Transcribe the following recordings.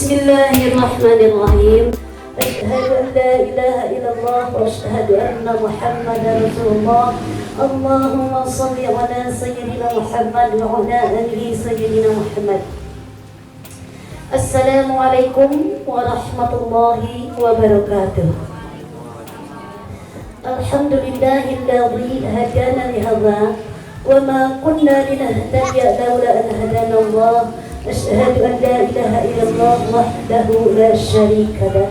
Bismillahirrahmanirrahim. Asyhadu an la ilaha illallah wa asyhadu anna Muhammadan Rasulullah. Allahumma salli ala sayyidina Muhammad wa ala alihi sayyidina Muhammad. Assalamualaikum warahmatullahi wabarakatuh. Alhamdulillahilladzi hadana lihadza wa ma kunna linahtadiya laula an hadana Allah. Asyhadu an la ilaha illallah wahdahu la syarika lah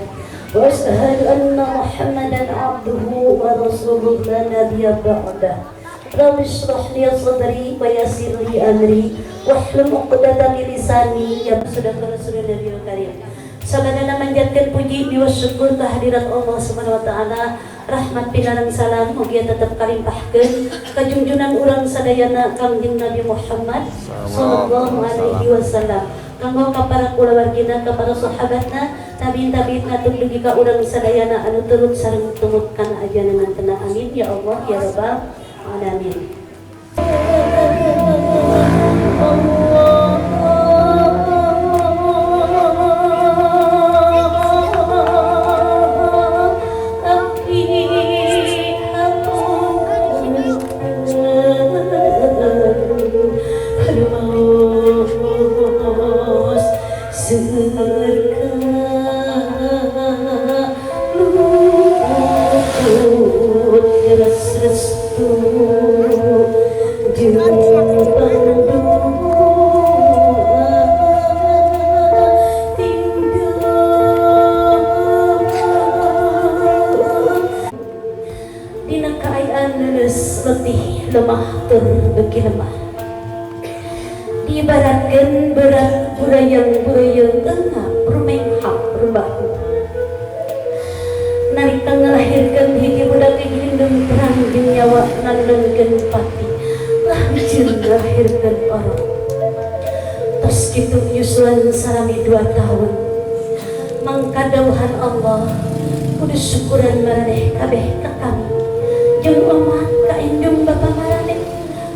wa asyhadu anna Muhammadan abduhu wa rasuluhu la nabiyya ba'dah. Rabbi shrah li sadri wa yassir li amri wahlul 'uqdatam min lisani yafqahu Rasulullah karim. Sabadana manjatkeun puji biwa syukur kehadirat Allah Subhanahu wa taala, rahmat pinarang salam mugia tetep kalimpahkeun ka junjunan urang sadayana, Kangjeng Nabi Muhammad sallallahu alaihi wasallam, kanggo ka para kulawargina, ka para sahabatna, tabiin tabiin, dugi ka urang sadayana anu turut sareng tumut kana ajaran. Amin ya Allah ya rabbal alamin. Allah. Seueur luput restu jeung pandoa tinggal dina kaayaan leuleus, letih, lemah, tur beuki lemah, diibaratkeun berat burayang-burayang, engap rumenghap rumbahu. Nalika ngalahirkeun hiji budak, indung terang jeung nyawa nangneungkeun pati lah jeung ngalahirkeun orok. Tos kitu nyusuan salami 2 tahun, mangka dawuhan Allah kudu syukuran maraneh kabeh ka kami jeung omat ka indung bapa maraneh,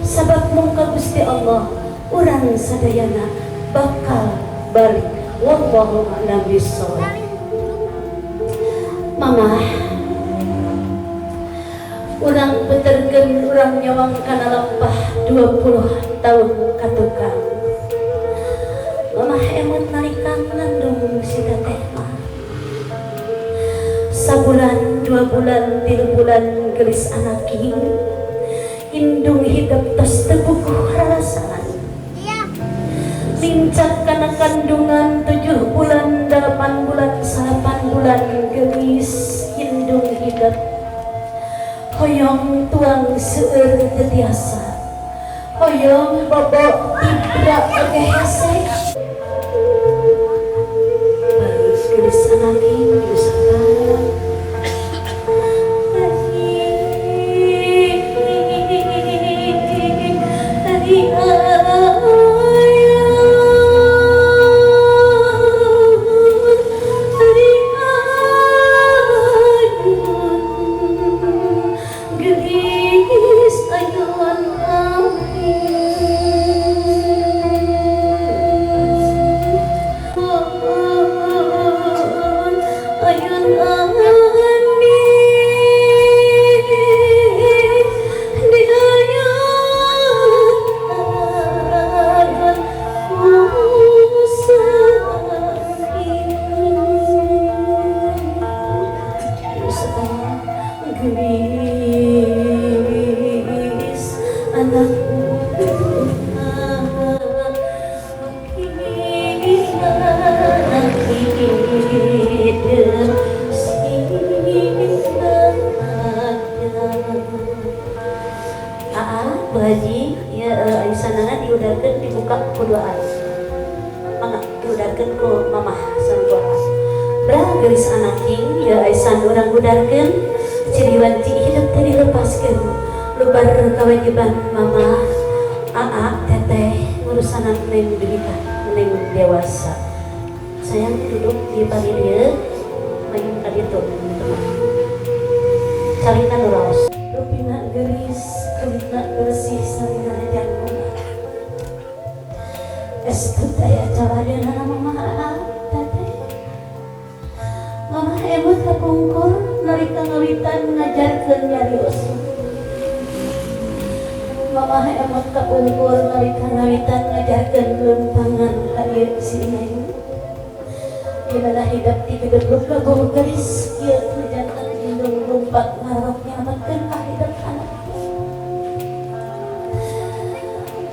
sabab mungka Gusti Allah urang sadayana bakal balik. Wallahu a'lam bissawab. Mama, urang puterkeun, urang nyawang kana lampah 20 tahun ka tukang. Mama emut nalika ngandung si teteh mah sabulan, 2 bulan, 3 bulan, gelis anaking, indung hidup tos teu puguh rarasaan. Nincak kana kandungan 7 bulan, 8 bulan, 9 bulan, gelis indung hidup, hoyong tuang seueur teu tiasa, hoyong bobo tibra oge hese. Bagus, gelis anaking, gelis anak. Ari ayun, ari ayun, gelis ayun ayun, ayun ami di ayun ku sakit. Gelis anakku, hidup sifatnya. Aa, Bu Haji, ya aisanana diudarkeun, dibuka ku doa. Mangga diudarkeun ku mamah sareng ku Aa. Bra, gelis anaking, ya aisan urang udarkeun, ciri wanci hidup teh dilepaskeun. Lubar kewajiban mama, aa, teteh ngurusan neng dugi ka neng dewasa. Sayang, duduk di pagi dia, main ka ditu teman. Calina nu raos. Rupina gelis, kulitna bersih, sarina jangkung. Estu aya cawadeuna mama aa. Teteh, Mama emut kapungkur nalika ngawitan ngajarkeun nyarios. Mama emut kapungkur nalika ngawitan ngajarkeun lempangan ka ieu si Neng. Gimana hidup di gedebuk kaguh gelis kieu jantan indung lumpat ngarep nyelametkeun kahidup anak.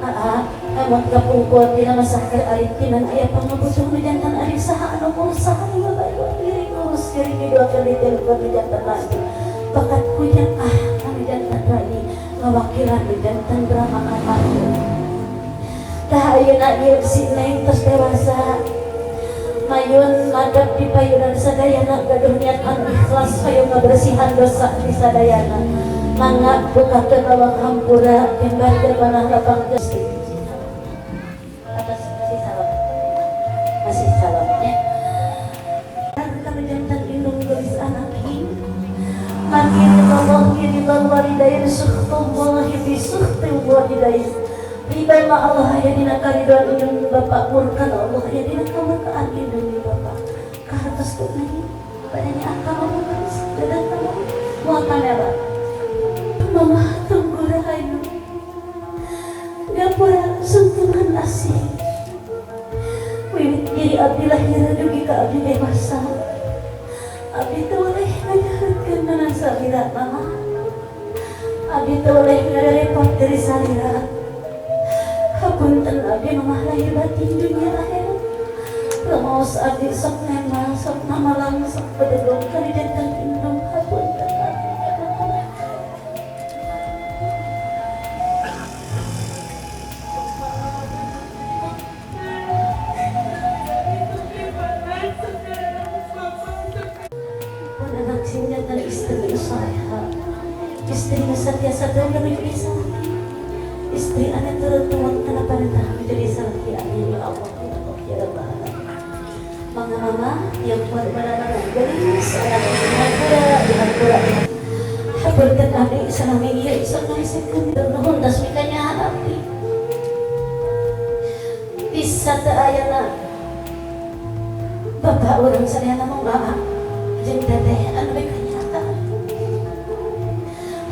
Aa, emot kapungkur dina masa keur alit kinan aya pangabutuh nu jantan ari saha anu ngurus, saha anu ngabayu, diri ngurus diri didoakeun di telepon nu jantan lagi. Bakat kunyah ah anu jantan rai ngawakilan nu jantan drama almarhum. Tah ayeuna ieu si Neng tos dewasa. Mayun madep di payunan sadayana gaduh niat anu ikhlas hoyong ngabersihan dosa di sadayana. Mangga bukakeun lawang hampura jembarkeun manah lapang Gusti. Atas masih salam. Masih salam ya. Kami jantan indung gelis anak ini. Makin Allah ridal walidain sukhtullahi bi sukhtil walidain. Ridha ma Allah aya dina karidoan indung bapak, murkan Allah aya dina kamurkaan indung bapak. Kahartos ku nani badanya akal mama gelis dadah kamu moal kamera. Mama tunggu rahayu. Gapura sentuhan asih. Wiwit diri abdi lahir dugi ka abdi dewasa. Abdi teu boleh ngajahatkeun kana salira mama. Abdi teu boleh ngarepot dari salira. Hapunten abdi mama lahir batin dunia akhirat. Rumaos abdi sok nema, sok namalang, sok bedegong kali jantan indung hapunten abdi. Pun anak sing jantan istri soleha. Istri nu satiasa teu menjadi salaki. Istri anak turut tumut kana parentah menjadi salaki. Amin ya Allah ya Allah ya Rabbal alamin. Mangga mama yang kuat mana-mana gelis anak dihapura dihapura. Hapunten abdi salami ieu sok ngasekeun nuhun tos mikanya abdi. Bisa teu ayana bapak urang sadayana mong mama jeung teteh anu mikanya.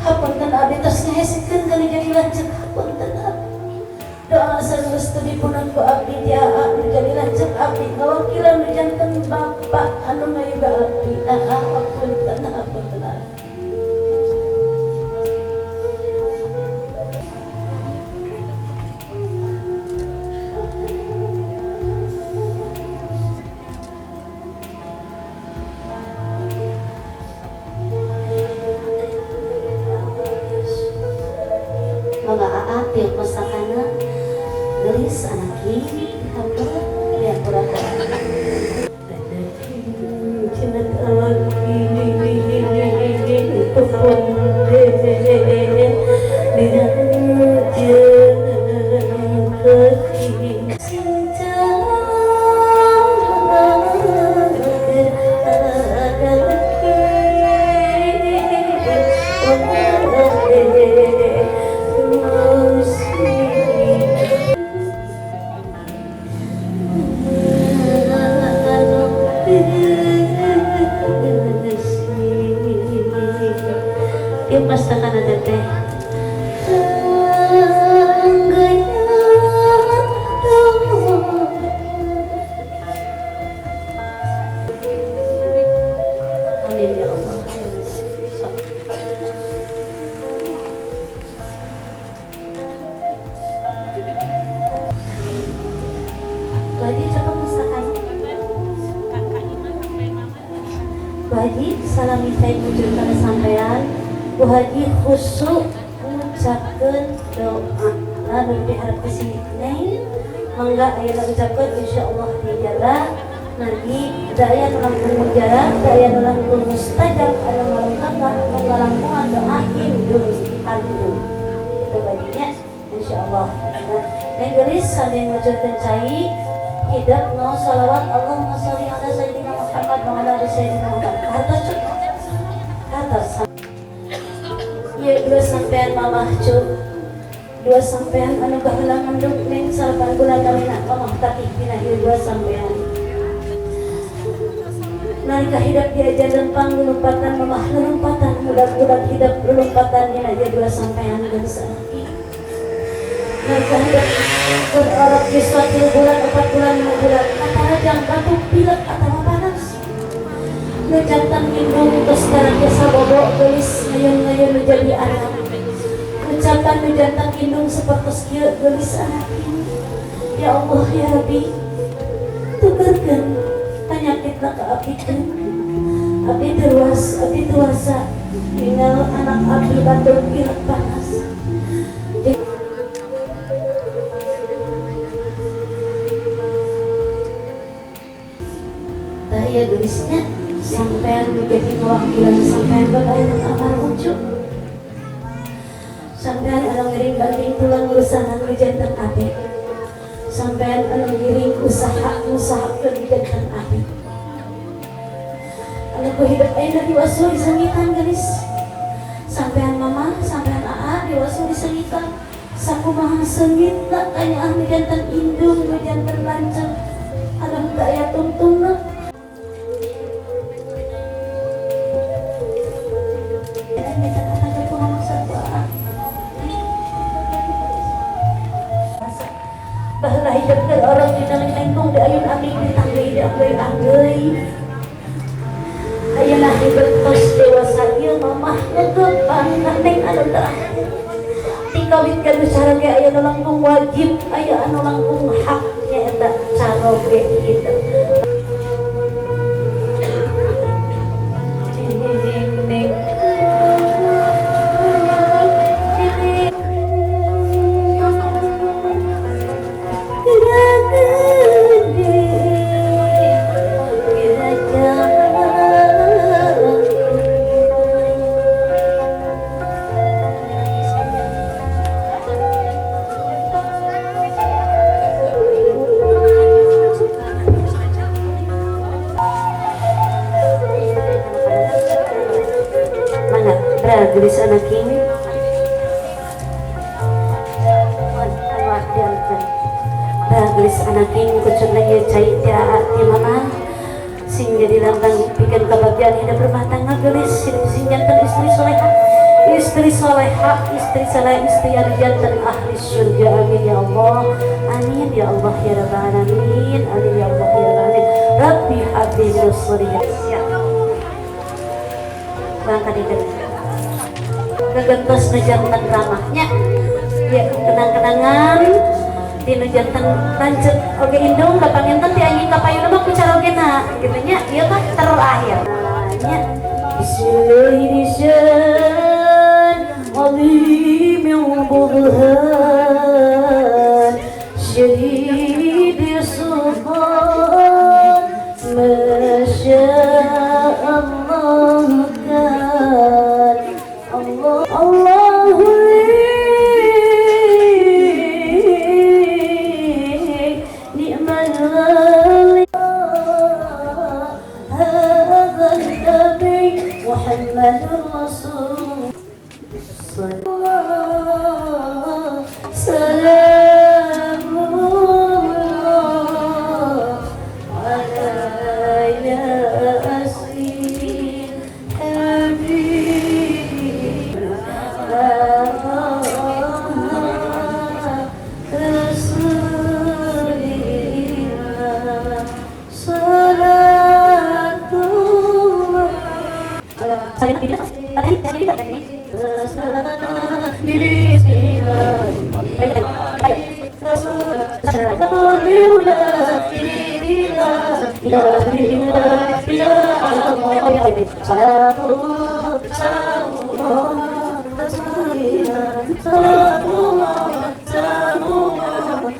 Hapunten abdi tos ngahesekeun kana jadi lanceuk hapunten abdi. Doa sageus teu dipunun ku abdi ti aa nu jadi lanceuk abdi ngawakilan nu janten bapak anu ngayuga abdi. Aa hapunten hapunten abdi. Mangga aa tiuk masakana gelis anak ini hampura dihampura. Amin ya Allah. Lagi coba masakan. Bu Haji, salami saya mujur kana sampean. Bu Haji khusyuk ngucapkeun doa. Lalu diharap ke sini neng. Mangga ayeuna ucapkeun insyaallah dijabah. Nanti daya nu langkung mujara, daya nu langkung mustajab, anu ngalengkapkan, anu ngalangkungan doa indung kandung. Itu baginya insyaallah. Nah, neng gelis sambil ngucapkeun cai hidup mau salawat Allahumma sholli ala sayyidina Muhammad wa ala ali sayyidina Muhammad. Hartos cuk. Hartos. Ya dua sampean mamah cuk. Dua sampean anu baheula ngandung neng 8 bulan namina mamah tatih dina ieu dua sampean. Nalika hidup diajar lempang lompatan mamah lompatan budak-budak hidup lompatan dina ieu dua sampean geus anaki. Nalika hidup berorok di suatu bulan 4 bulan 5 bulan katarajang batuk pilek atawa panas. Nu jantan indung tos taratiasa bobo geulis ngayun-ngayun nu jadi anak. Ucapan nu jantan indung sapertos kieu geulis anak. Ya Allah ya Rabbi, tukerkeun panyakitna ka abdi teh. Abdi teruas, abdi tuasa tinggal anak abdi batuk pilek panas. Bahaya gelisnya sampean menjadi kewakilan sampean bapak amar ucu. Sampean anu ngiring banting tulang urusan anu jantan abdi. Sampean anu ngiring usaha usahakeun jantan abdi. Anu ku hidup ayeuna diwasu disangitan gelis. Sampean mama, sampean aa diwasu disangitan. Sakumaha seungitna kanyaah nu jantan indung nu jantan lanceuk. Anu teu aya tungtungna. Baheula hidup keur orang dina lengkong di ayun aming ditanggeuy di anggeui-anggeui. Ayeuna hidup tos dewasa ieu mamah ngegepang ka neng anu terakhir. Tikawit ka nu caroge aya nu langkung wajib, aya anu langkung hak nyaeta caroge kitu. Gelis anak ini gelis anak ini kucurna ieu cai ti aa ti mama sing jadi lambang pikeun kebahagiaan hidup rumah tangga gelis sing janten istri soleha, istri soleha, istri saleh, istri anu janten ahli surga. Amin ya Allah, amin ya Allah ya rabbal alamin, amin ya Allah ya rabbal alamin. Rabbi habli minas sholihin. Bangka dikeun kegentos nu janten ramahnya ya kenang-kenangan di nu janten lanceuk oge indung da panginten ti anjing ka payuna mah ku carogena kitu nya ieu mah terakhir nya. Bismillahirrahmanirrahim burhan syadid sultan masya Allah kan Allah Allahu li ni'mal wali hadha nabi Muhammadur Rasul sallallahu salamullah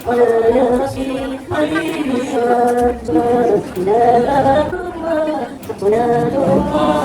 ala yasin habib Rasulillah salatullah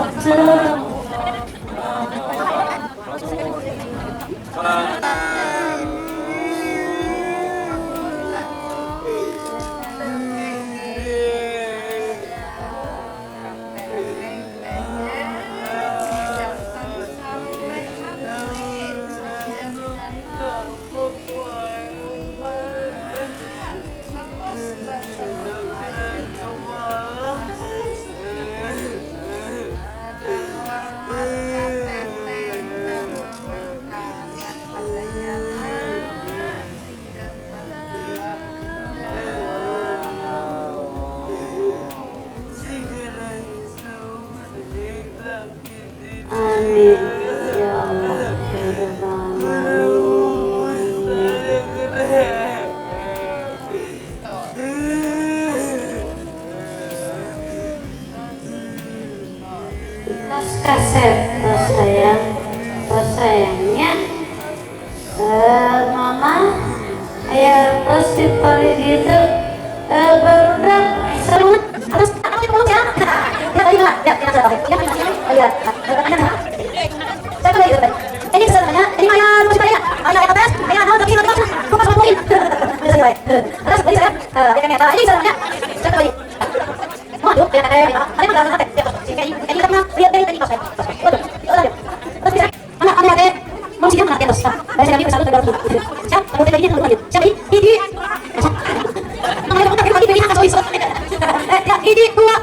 Tos kasep, tos sayang, tos sayangnya. Eh, mama, aya tos di pari ditu. Eh, barudak seru. Terus, ya, ya, ya, ya, ya, ya, ini sebenarnya ini ayah masih banyak ayah atas ayah tapi mungkin terus ini saya ini sebenarnya saya kembali waduh ya ini karena lihat dari tadi terus bisa mana ada ada mau sih mana terus saya lagi satu dua siap kamu tadi ini siap ini ini dua ini dua